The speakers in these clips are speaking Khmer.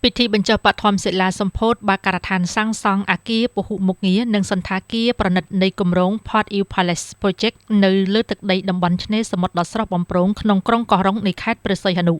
ពិធីបញ្ចុះបឋមសិលាសម្ពោធបាការដ្ឋានសាងសង់អគារពហុមុខងារនិងសណ្ឋាគារប្រណិតនៃគម្រោង Port Eve Palace Project នៅលើទឹកដីតំបន់ឆ្នេរសមុទ្រដ៏ស្រស់បំព្រងក្នុងក្រុងកោះរ៉ុងនៃខេត្តព្រះសីហនុ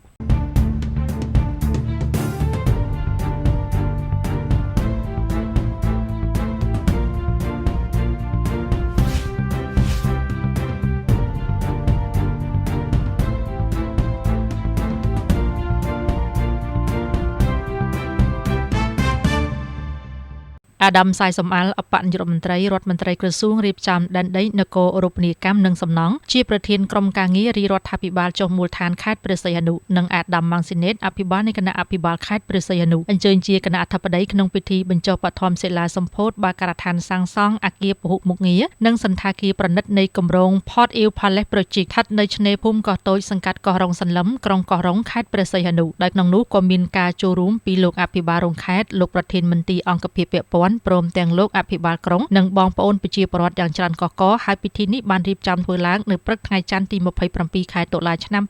អាដាមសាយសំអាល់អបនាយករដ្ឋមន្ត្រីរដ្ឋមន្ត្រីក្រសួងរៀបចំដែនដីនគររូបនីយកម្មនិងសំណង់ជាប្រធានក្រុមការងាររាជរដ្ឋាភិបាលចុះមូលដ្ឋានខេត្តព្រះសីហនុនិងអាដាមម៉ាំងស៊ីណេតអភិបាលនៃគណៈអភិបាលខេត្តព្រះសីហនុអញ្ជើញជាគណៈអធិបតីក្នុងពិធីបញ្ចុះបឋមសិលាសម្ពោធបាការដ្ឋានសាងសង់អគារពហុមុខងារនិងសណ្ឋាគារប្រណិតនៃគម្រោង Port Eve Palace Project ស្ថិតនៅឆ្នេរភូមិកោះតូចសង្កាត់កោះរ៉ុងសន្លឹមក្រុងកោះរ៉ុងខេត្តព្រះសីហនុដោយក្នុងនោះក៏មានការចូលរួមពីលោកអភិបាលរងខេត្តលោកប្រធានមន្ទីរអង្គភាពពាក់ព័ន្ធព្រមទាំងលោកអភិបាលក្រុងនិងបងប្អូនប្រជាពលរដ្ឋយ៉ាងច្រើនកុះករហើយពិធីនេះបានរៀបចំធ្វើឡើងនៅព្រឹកថ្ងៃច័ន្ទទី27ខែតុលាឆ្នាំ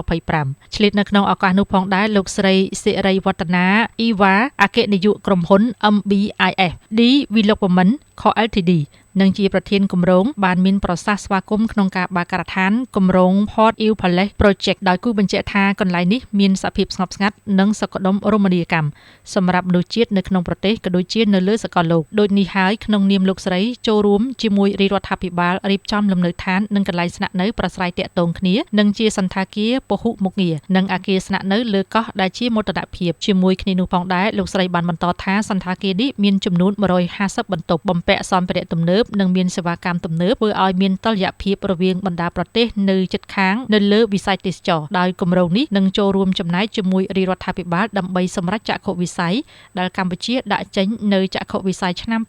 2025ឆ្លៀតនៅក្នុងឱកាសនោះផងដែរលោកស្រីសិរីវឌ្ឍនាអ៊ីវ៉ាអគ្គនាយកក្រុមហ៊ុន MBIF D Development Co Ltd និងជាប្រធានគម្រោងបានមានប្រសាសន៍ស្វាគមន៍ក្នុងការបើកការដ្ឋានគម្រោង Port Eve Palace Project ដោយគូបញ្ជាក់ថាកន្លែងនេះមានសភាពស្ងប់ស្ងាត់និងសុខដុមរមណីយកម្មសម្រាប់មនុស្សជាតិនៅក្នុងប្រទេសក៏ដូចជានៅលើសកលលោកដូចនេះហើយក្នុងនាមលោកស្រីចូលរួមជាមួយរាជរដ្ឋាភិបាលរៀបចំលំនៅឋាននិងកន្លែងស្នាក់នៅប្រស្រ័យទាក់ទងគ្នានិងជាសណ្ឋាគារពហុមុខងារនិងអគារស្នាក់នៅលើកោះដែលជាមោទនភាពជាមួយគ្នានោះផងដែរលោកស្រីបានបន្តថាសណ្ឋាគារនេះមានចំនួន150បន្ទប់បំពាក់សម្ភារៈទំនើបនិងមានសេវាកម្មទំនើបធ្វើឲ្យមានតុល្យភាពរវាងបណ្ដាប្រទេសនៅជិតខាងនៅលើវិស័យទេសចរណ៍ដោយគម្រោងនេះនឹងចូលរួមចំណែកជាមួយរាជរដ្ឋាភិបាលដើម្បីសម្រេចចក្ខុវិស័យដែលកម្ពុជាដាក់ចេញនៅចក្ខុវិស័យឆ្នាំ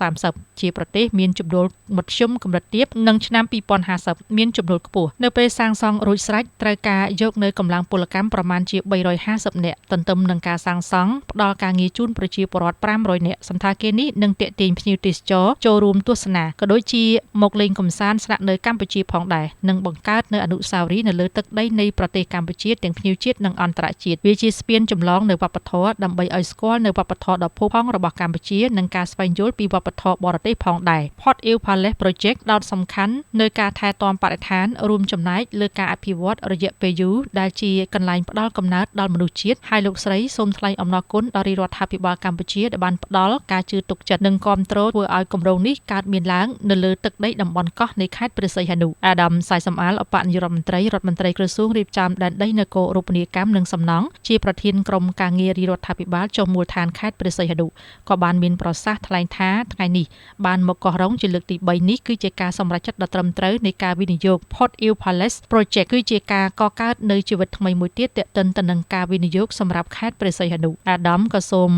2030ជាប្រទេសមានចំណូលមធ្យមកម្រិតទាបនិងឆ្នាំ2050មានចំណូលខ្ពស់នៅពេលសាងសង់រួចស្រេចត្រូវការយកនៅកម្លាំងពលកម្មប្រមាណជា350នាក់ទន្ទឹមនឹងការសាងសង់ផ្ដល់ការងារជូនប្រជាពលរដ្ឋ500នាក់សណ្ឋាគារនេះនឹងទាក់ទាញភ្ញៀវទេសចរចូលរួមទស្សនាក៏ដូចជាមកលេងកម្សាន្តស្នាក់នៅកម្ពុជាផងដែរនិងបង្កើតនៅអនុស្សាវរីយ៍នៅលើទឹកដីនៃប្រទេសកម្ពុជាទាំងភ្ញៀវជាតិនិងអន្តរជាតិវាជាស្ពានចម្លងនៅវប្បធម៌ដើម្បីឲ្យស្គាល់នៅវប្បធម៌ដ៏ផូរផង់របស់កម្ពុជានិងការស្វែងយល់ពីវប្បធម៌បរទេសផងដែរ Port Eve Palace Project ដោតសំខាន់នៅការថែទាំបរិស្ថានរួមចំណែកលើការអភិវឌ្ឍរយៈពេលយូរដែលជាកន្លែងផ្ដល់កំណើតដល់មនុស្សជាតិហើយលោកស្រីសូមថ្លែងអំណរគុណដល់រាជរដ្ឋាភិបាលកម្ពុជាដែលបានផ្ដល់ការជឿទុកចិត្តនិងគាំទ្រធ្វើឲ្យគម្រោងនេះកើតមានឡើងនៅលើទឹកដីតំបន់កោះនៃខេត្តព្រះសីហនុអាដាមសាយសំអាល់អបនាយករដ្ឋមន្ត្រីរដ្ឋមន្ត្រីក្រសួងរៀបចំដែនដីនគររូបនីយកម្មនិងសំណង់ជាប្រធានក្រុមការងាររាជរដ្ឋាភិបាលចុះមូលដ្ឋានខេត្តព្រះសីហនុក៏បានមានប្រសាសន៍ថ្លែងថាថ្ងៃនេះបានមកកោះរ៉ុងជាលើកទី3នេះគឺជាការសម្រេចចិត្តដ៏ត្រឹមត្រូវនៃការវិនិយោគ Port Eve Palace Project គឺជាការកកើតនៅជីវិតថ្មីមួយទៀតទាក់ទិនទៅនឹងការវិនិយោគសម្រាប់ខេត្តព្រះសីហនុអាដាមក៏សូម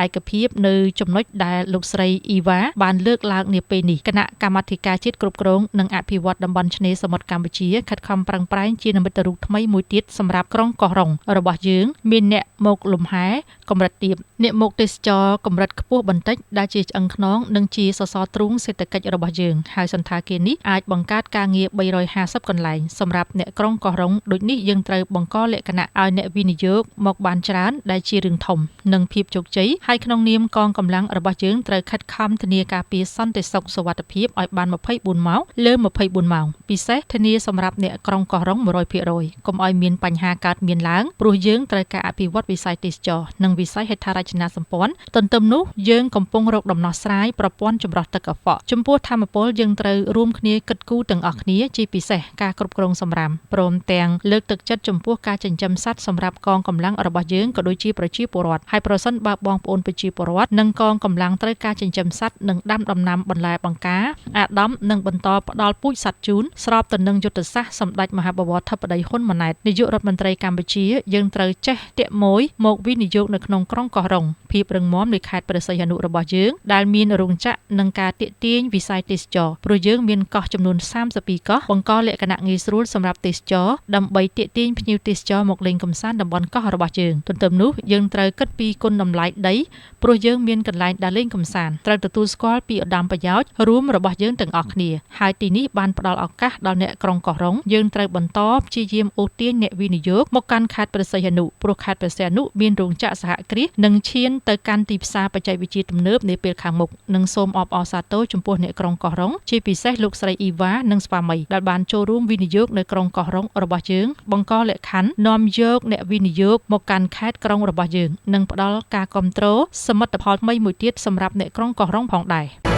ឯកភាពនៅចំណុចដែលលោកស្រីអ៊ីវ៉ាបានលើកឡើងនាពេលនេះគណៈកម្មាធិការជាតិគ្រប់គ្រងនិងអភិវឌ្ឍតំបន់ឆ្នេរសមុទ្រកម្ពុជាខិតខំប្រឹងប្រែងជានិមិត្តរូបថ្មីមួយទៀតសម្រាប់ក្រុងកោះរ៉ុងរបស់យើងមានអ្នកមកលំហែកម្រិតទាបអ្នកមកទេសចរកម្រិតខ្ពស់បន្តិចដែលជាឆ្អឹងខ្នងនិងជាសសរទ្រូងសេដ្ឋកិច្ចរបស់យើងហើយសណ្ឋាគារនេះអាចបង្កើតការងារ350កន្លែងសម្រាប់អ្នកក្រុងកោះរ៉ុងដូចនេះយើងត្រូវបង្កលក្ខណៈឲ្យអ្នកវិនិយោគមកបានច្រើនដែលជារឿងធំនិងភាពជោគជ័យហើយក្នុងនាមកងកម្លាំងរបស់យើងត្រូវខិតខំធានាការពារសន្តិសុខសុវត្ថិភាពឲ្យបាន24ម៉ោងលើ24ម៉ោងពិសេសធានាសម្រាប់អ្នកក្រុងកោះរ៉ុង 100% កុំឲ្យមានបញ្ហាកើតមានឡើងព្រោះយើងត្រូវការអភិវឌ្ឍវិស័យទេសចរណ៍និងវិស័យហេដ្ឋារចនាសម្ព័ន្ធទន្ទឹមនោះយើងកំពុងរកដំណោះស្រាយប្រព័ន្ធចម្រោះទឹកកខ្វក់ចំពោះធម្មពលយើងត្រូវរួមគ្នាគិតគូរទាំងអស់គ្នាជាពិសេសការគ្រប់គ្រងសម្រាមព្រមទាំងលើកទឹកចិត្តចំពោះការចិញ្ចឹមសត្វសម្រាប់កងកម្លាំងរបស់យើងក៏ដូចជាប្រជាពលរដ្ឋហើយប្រសិនបើបងប្អូនប្រជាពលរដ្ឋនិងកងកម្លាំងត្រូវការចិញ្ចឹមសត្វនិងដាំដំណាំបន្លែបង្ការអាដាមនឹងបន្តផ្ដល់ពូជសត្វជូនស្របទៅនឹងយុទ្ធសាស្ត្រសម្ដេចមហាបវរធិបតីហ៊ុនម៉ាណែតនាយករដ្ឋមន្ត្រីកម្ពុជាយើងត្រូវចេះទាក់មួយមកវិនិយោគនៅក្នុងក្រុងកោះរ៉ុងភាពរឹងមាំនៃខេត្តព្រះសីហនុរបស់យើងដែលមានរោងចក្រនិងការទាក់ទាញវិស័យទេសចរណ៍ព្រោះយើងមានកោះចំនួន32កោះបង្កលក្ខណៈងាយស្រួលសម្រាប់ទេសចរណ៍ដើម្បីទាក់ទាញភ្ញៀវទេសចរមកលេងកម្សាន្តតំបន់កោះរបស់យើងទន្ទឹមនោះយើងត្រូវគិតពីគុណតម្លៃដីព្រោះយើងមានកន្លែងដើរលេងកម្សាន្តត្រូវទទួលស្គាល់ពីឧត្តមប្រយោជន៍ រួមរបស់យើងទាំងអស់គ្នា ហើយទីនេះបានផ្ដល់ឱកាសដល់អ្នកក្រុងកោះរ៉ុង យើងត្រូវបន្តព្យាយាមអូសទាញអ្នកវិនិយោគមកកាន់ខេត្តព្រះសីហនុ ព្រោះខេត្តព្រះសីហនុមានរោងចក្រសហគ្រាស និងឈានទៅកាន់ទីផ្សារបច្ចេកវិទ្យាទំនើបនាពេលខាងមុខ និងសូមអបអរសាទរចំពោះអ្នកក្រុងកោះរ៉ុង ជាពិសេសលោកស្រីអ៊ីវ៉ានិងស្វាមី ដែលបានចូលរួមវិនិយោគនៅក្រុងកោះរ៉ុងរបស់យើង បង្កលក្ខខណ្ឌនាំយកអ្នកវិនិយោគមកកាន់ខេត្តក្រុងរបស់យើង និងផ្ដល់ការគាំទ្រសមិទ្ធផលថ្មីមួយទៀតសម្រាប់អ្នកក្រុងកោះរ៉ុងផងដែរ។